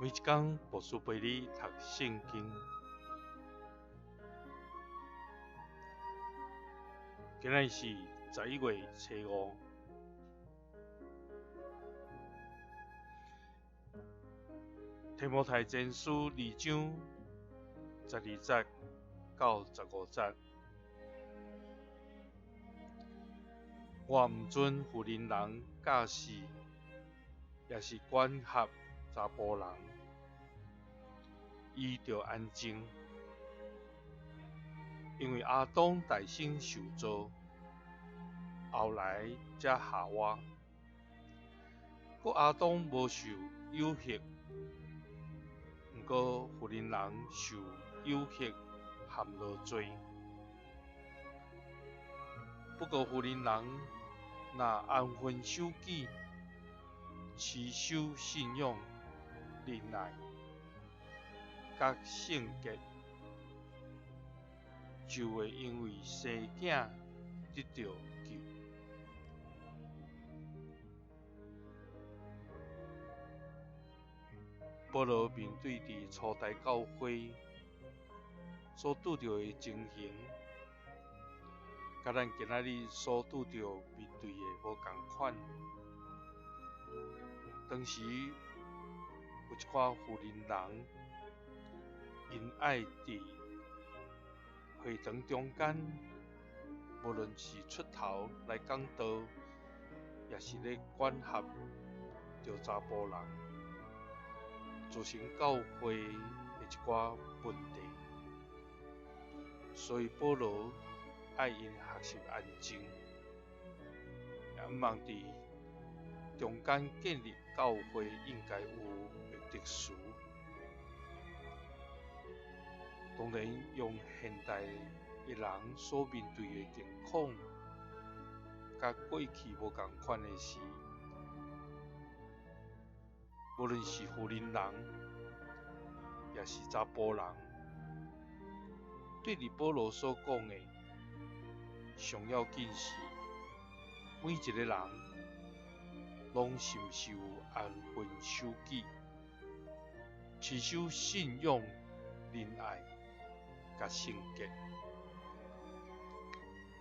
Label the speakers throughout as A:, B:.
A: 每一工牧师陪你读圣经。今仔日是11月初5，提摩太前书二章12节到15节。我毋准妇人人教示，抑是管辖查埔人，伊著安静，因为亚当代先受造，后来才夏娃。阁亚当无受诱惑，毋过妇人人受诱惑，陷落罪。不过妇人人若安分守己，持守信仰、仁爱、佮圣洁，就会因为生囝得著救。保罗面对伫初代教会所拄著的情形，佮咱今仔日所拄著面对的无仝款。当时有一寡妇人人，𪜶爱伫会堂中间，无论是出头来讲道，抑是咧管辖著查埔人，造成教会的一寡问题。所以保罗爱𪜶学习安静，也向望伫中间建立教会应该有的秩序。当然，用现代的人所面对的境况，佮过去无仝款的是，无论是妇人人，抑是查埔人，对伫保罗所讲的，上要紧是，每一个人拢是毋是有安分守己，持守信仰、仁爱、佮圣洁。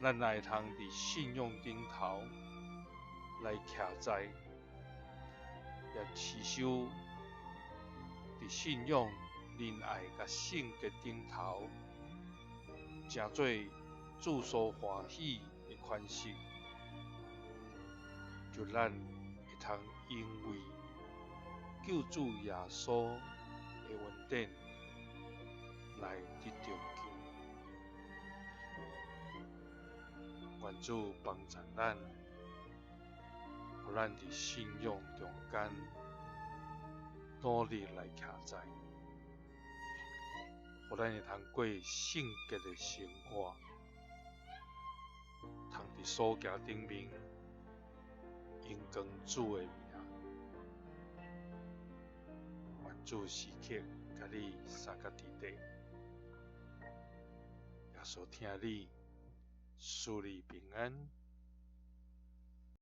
A: 咱若会通伫信仰顶头来徛在，也持守伫信仰、仁爱佮圣洁顶头，成做主所欢喜的款式，就咱会通因为救主耶稣的恩典来得著救。愿主帮助咱，予咱伫信仰中间努力来徛在，予咱会通过圣洁的生活，通伫所行顶面荣光主的名。愿主时刻佮你相佮伫底，耶稣疼你，赐你平安。